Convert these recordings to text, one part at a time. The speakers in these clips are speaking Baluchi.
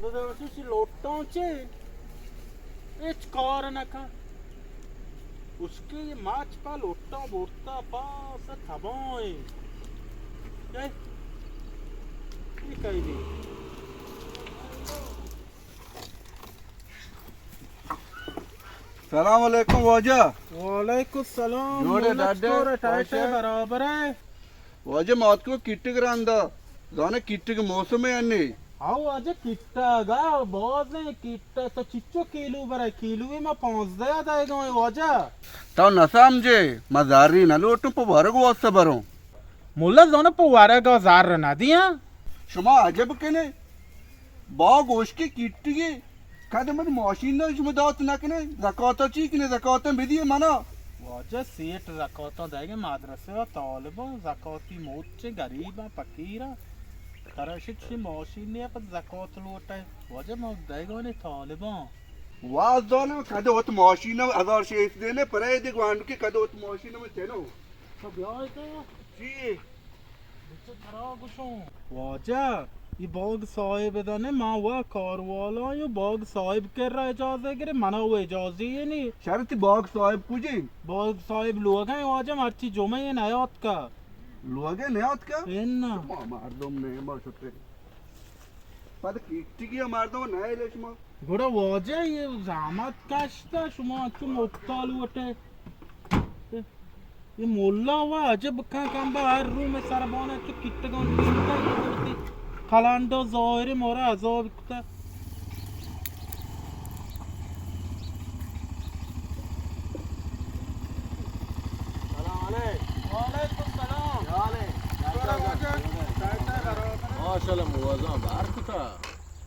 چی لوٹاں چے؟ ہچ کار نہ کن۔ اس کے ماچ پا لوٹاں بورتا پا سے تباہ ایں۔ اے، اے کئی دی؟ سلام علیکم واجہ۔ وعلیکم السلام۔ جوڑ ئے، مولا ڈاڈ ئے، چطور ئے؟ ٹائٹ ئے، وش ئے؟ برابر ئے؟ واجہ مات کو کٹگ رندا، زانے کٹگ موسم ئے انی۔ ہاں واجہ کٹگ ءَ باز ایں کٹگ، تو چچو کیلو برئے؟ کیلو ما پانزدہ ءَ دئیگا ایں واجہ۔ تو نہ سمجھے، ما زری نہ لوٹوں، پہ ورگ واسطہ بروں۔ ملا زانو پہ ورگ ءَ زر نہ دیاں۔ شما عجب کنے، باغ اوشکی کیٹگی، کد من ماشین نہ شما دات نہ کنے، زکاتا چی کنے، زکاتا بدیے منا۔ واجہ سیٹ زکاتا دئیگے مدرسہ ءَ طالباں، زکاتی موچ غریباں، فقیراں، ترا شت شی ماشین نہ پہ زکات لوٹے۔ واجہ ما دئیگانے طالباں۔ واز دانم کد وت ماشین ہزار شیش دینے، پرے دے گوانڈو کہ کد وت ماشین میں چنو۔ تو بیائے تو۔ چی؟ بچہ ترا گوشوں۔ واجہ، ای باغ صاحب دنے، ما وا کاروالا یو باغ صاحب کرا اجازہ گرے، منا و اجازہ نی۔ شرط باغ صاحب کجے؟ باغ صاحب لوگا واجہ، مرچی جمعہ نیاتکا۔ لوگا نیاتکا؟ انا۔ ما مردم نے، ما شتے۔ پد کیٹگی مردم نہ ایلے شما۔ گڑا واجہ یہ زحمت کشتا، شما چو مپتا لوٹے۔ یہ مولا وا عجب کن کن با، ہر رو میں سر بانا چو کیٹگان کیٹگان کلانڈا ظاہر مورا عذاب کتا۔ سلام علیک۔ وعلیکم السلام۔ کیا حال ہے؟ شکر واجہ۔ ماشاءاللہ، موزاں بار کتا۔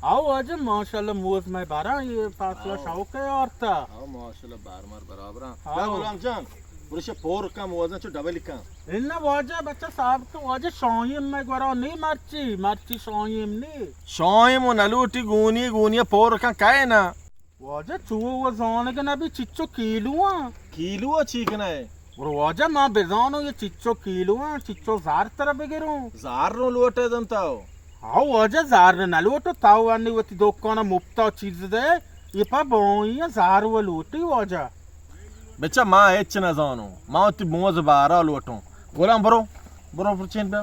آو واجہ، ماشاءاللہ، موز میں بارا، یہ فاصلہ آو۔ شوق ہے آرتا۔ آو، ماشاءاللہ، بار مار برابر ہیں۔ آو۔ کیا غلام جان؟ برش پور کم وزن چو ڈبل کم۔ انا واجہ بچہ صاحب تو واجہ شاہیم میں گورا نہیں مرچی، مرچی شاہیم نہیں۔ شاہیم و نلوٹی گونی، گونی پور کم کائے نا۔ واجہ چو و زانگ نبی چچو کیلو آں۔ کیلو آ چی کنائے؟ اور واجہ ما بزانو یہ چچو کیلو آں، چچو زار ترا بگروں۔ زار رو لوٹے دنتاو۔ ہاں واجہ زار نہ لوٹو، تاو انی وتی دکان مپتا چیز دے، یہ پا بوئی زار و لوٹی واجہ۔ بچہ ما ہچ نہ زانو، ما وتی موز بارا لوٹوں۔ غلام برو، برو پرچین بیا۔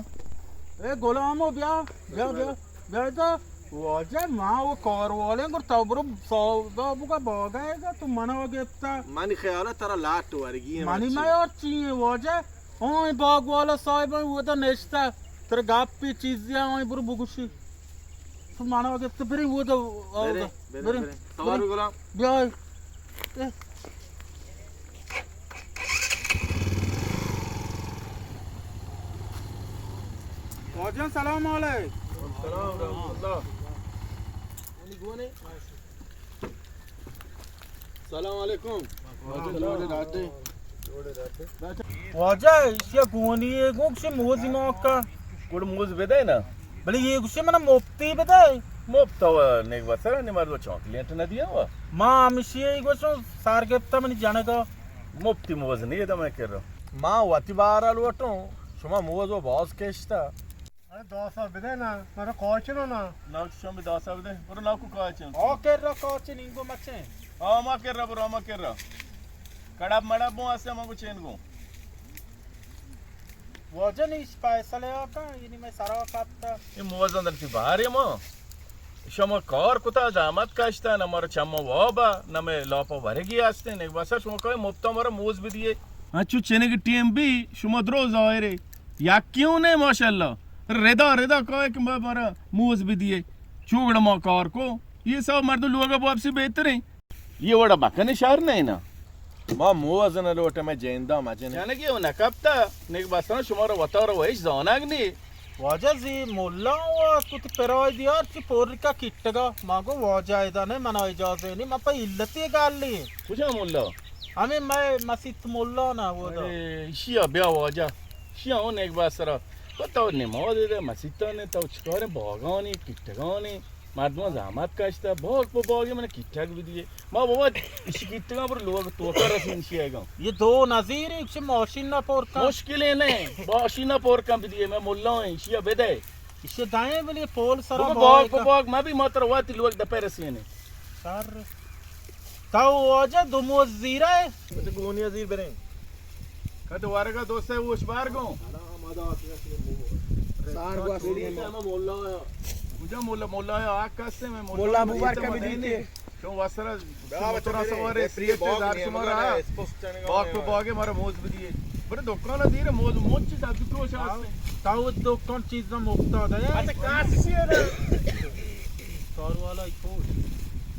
اے غلامو بیا، بیا، بیا، بیا دا۔ واجہ ما و کار والے گر تو برو سودا بگا باگا ہے گا تو منا گپتا۔ منی خیال ہے ترا لاٹ ورگی ہے منی مرچی۔ ما یار چی ہے واجہ؟ ہاں، اے باغ والا صاحب ہے، وہ دا نشتا۔ ترا گپی چیزی ہے، ہاں، برو بگوشی۔ تو منا گپتا بریں وہ دا، بریں، بریں، بریں۔ سوار بی غلام۔ بیا۔ اے۔ واجہ سلام علیک۔ سلام رحمت اللہ۔ سلام علیکم۔ واجہ، جوڑے ڈاڈے۔ واجہ، ایشی گونی ہے، گون کسی موزی ماکا۔ گڑ موز بدے نا۔ بلے یہ گوشے منا مفتی بدے۔ مفت و نیک بسر نی مردو چاکلیٹ نہ دیا وا۔ ما ہمشی گوشوں سار گپتا منی جنگا۔ مفتی موز نہیں دا میں کر رہا۔ ما وتی بارا لوٹوں، شما موز و باز کشتا۔ ارے داسا بدے نا، مرا کاچنو نا۔ ناکو شما داسا بدے، برو ناکو کاچن۔ آ کر را کاچن، اینگو مچیں۔ آ ما کر را، برو ما کر را۔ کڑاب مڑاب بو آسے ما کو چین گو۔ واجہ نیش پیسلے آکا، یعنی میں سرا کپتا۔ یہ موزن دن تی بارے ما۔ شما کار کتا، زحمت کشتا، نہ مارا چما وابا، نہ میں لاپا ورگی ہستیں، نہ بس شما کہے مفتا مارا موز بدیے۔ ہاں، چو چنگ ٹیم بھی شما درو ظاہرے۔ یکیوں نے ماشاءاللہ۔ ردا ردا کہے کہ ما مارا موز بدیے۔ چوگڑا ما کار کو۔ یہ سب مردم لوگا واپسی بہتریں۔ یہ وڑا مکن شہر نہیں نا۔ ما موز نہ لوٹے، میں جیندا مجنے۔ جنگی و نکپتا، نک بسان شما رو وتا رو ویش زانگ نی۔ واجہ زی مولا و تو تی پرای دیار چی پورکا کٹگا۔ ما گو واجہ ادا نے منا اجازہ نی، ما پہ علتی گالی۔ کجا مولا؟ ہمیں میں مسیت مولا نا وہ دا۔ ارے، اشیا بیا واجہ۔ اشیا ہوں نیک باسرا۔ تو نماز دے مسیتاں نے، تو چکاریں باغانی، کٹگانی۔ مردماں زحمت کشتہ، باغ پہ باغی من کیٹگ بدیے۔ ما بابا، اشی کیٹگاں پر لوگ توکا رسین شیگاں۔ یہ دو نظیر ہیں، اشی ماشین نہ پر کن۔ مشکل ہے نہیں، ماشین نہ پر کن بدیے، میں ملا ہیں، اشیا بدے۔ ایشی دائیں بلے پول سرا بابا، باگ، باگ، باگ، ما بھی ماتر واتی لوگ دپے رسینے۔ سر، تو واجہ دو موز زیرہ ہے؟ بچے گونی زیر بریں۔ کد ورگا دوستے وش بار گوں۔ سار گوا سیدی۔ کجا مولا، مولا آ کسے میں مولا مولا ابو بار کا بھی دیتے۔ چون وسرا موترا سوارے، سیٹ زار شمارا۔ باغ پہ باغ مارا موز بدیے۔ برے دکان دیر موز، موچ داد کروش آستے۔ تاو دکان چیز مفتا دے۔ اچھا، کاسی ہے نا؟ سار والا ہی کھوش۔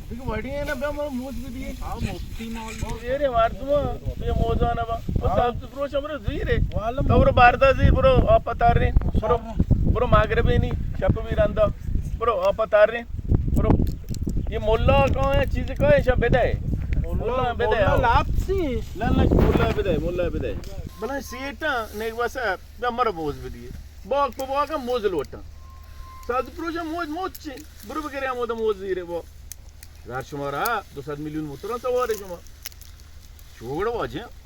دیکھ وڑی ہے نا، بیا مارا موز بدیے۔ ہاں، مفتی مال۔ میرے مردم، یہ موزانا با۔ وہ سبز فروش ہمارے زیرے۔ تو برو باردا زیر، برو آپ تارے۔ برو، برو مغربی نی، شپ بھی رندا۔ برو آپ تارے۔ برو۔ یہ ملا کہاں ہے؟ چیز کہاں ہے؟ شب بدے۔ ملا، ملا بدے، ملا آؤ۔ لاپسی۔ نہ، نہ، ملا بدے، ملا بدے۔ بلے سیٹا، نیک واسا، بیا مر موز بدیے۔ باغ پہ باغ موز لوٹا۔ سبز فروش موز، موز چی؟ برو بگرے ہمودا موز زیرے با۔ زار شمارا دو سد میلیون موترا سوارے شما۔ چوڑ واجہ۔